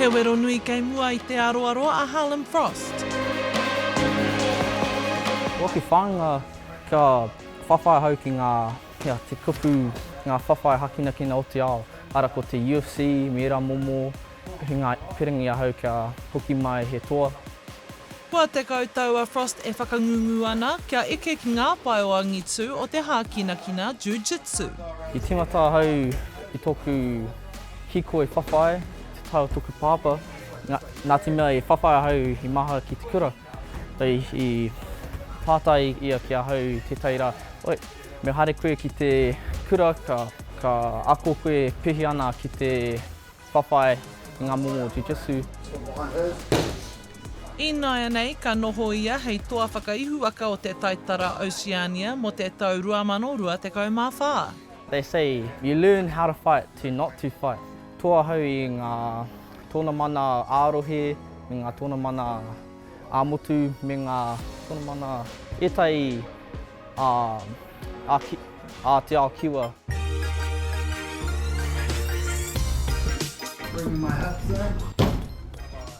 He wero nui kei mua i te aroaro a Harlem Frost. Ko aku whāinga kia whawhai ahau ki ngā, kia te kupu, ngā whawhai hakinakina o te ao, ara ko te UFC me ērā momo, he ngā pirangi ahau kia hoki mai he toa. Kua 10 tau a Frost e whakangungu ana kia eke ki ngā pae o angitu o te hākinakina Jiu-Jitsu. I tīmata ahau i tōku hīkoi whawhai, te tae o tōku pāpā, nā te mea i whawhai ahau i maha ki te kura. I pātai ia ki ahau i tētahi rā, Oi, me haere koe ki te kura ka, ka ako koe pēhi ana ki te Whawhai i ngā momo jiu-jitsu. Ināianei ka noho ia hei toa whakaihuwaka o te taitara Oceania mō te tau 2024. They say you learn how to fight to not to fight. Toa ahau i ngā tōnamana ā-rohe, me ngā tōnamana ā-motu, me ngā tōnamana ētahi ā, ā, ā te ao Kiwa.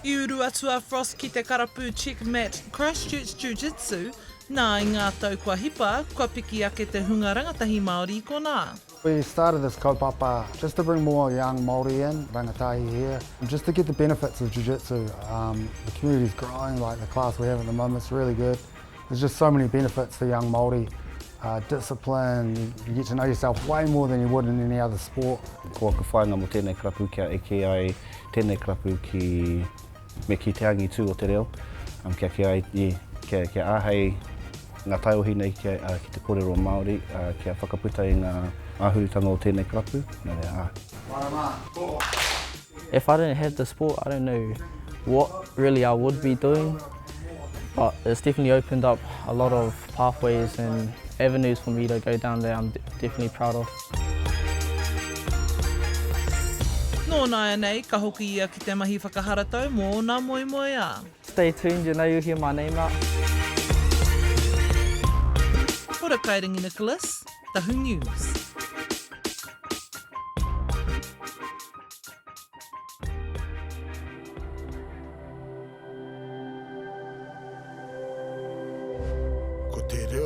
I uru atu a Frost ki te karapu Checkmat Christchurch Jiu-Jitsu, nā, i ngā tau kua hipa, kua piki ake te hunga rangatahi Māori i konā. We started this kaupapa just to bring more young Māori in, rangatahi here, just to get the benefits of Jiu-Jitsu. Um, the community's growing, like the class we have at the moment is really good. There's just so many benefits for young Māori. Uh, discipline, you, you get to know yourself way more than you would in any other sport. Ko aku whāinga mō tēnei karapu kia eke ai tēnei karapu ki me ki te angitū o te reo, um, kia kia ai, yeah, kia, kia āhei ngā taiohi nei kia, uh, ki te kōrero Māori, uh, kia whakaputa i ngā āhurutanga o tēnei karapu. Nā reira, ā. Marama! If I didn't have the sport, I don't know what really I would be doing, but it's definitely opened up a lot of pathways and avenues for me to go down there I'm definitely proud of. Nō nāianei, ka hoki ia ki te mahi whakaharatau mō ōna moemoeā. Stay tuned, you know you'll hear my name out. Hora Kairangi Nicholas, Tahu News. Ko te reo.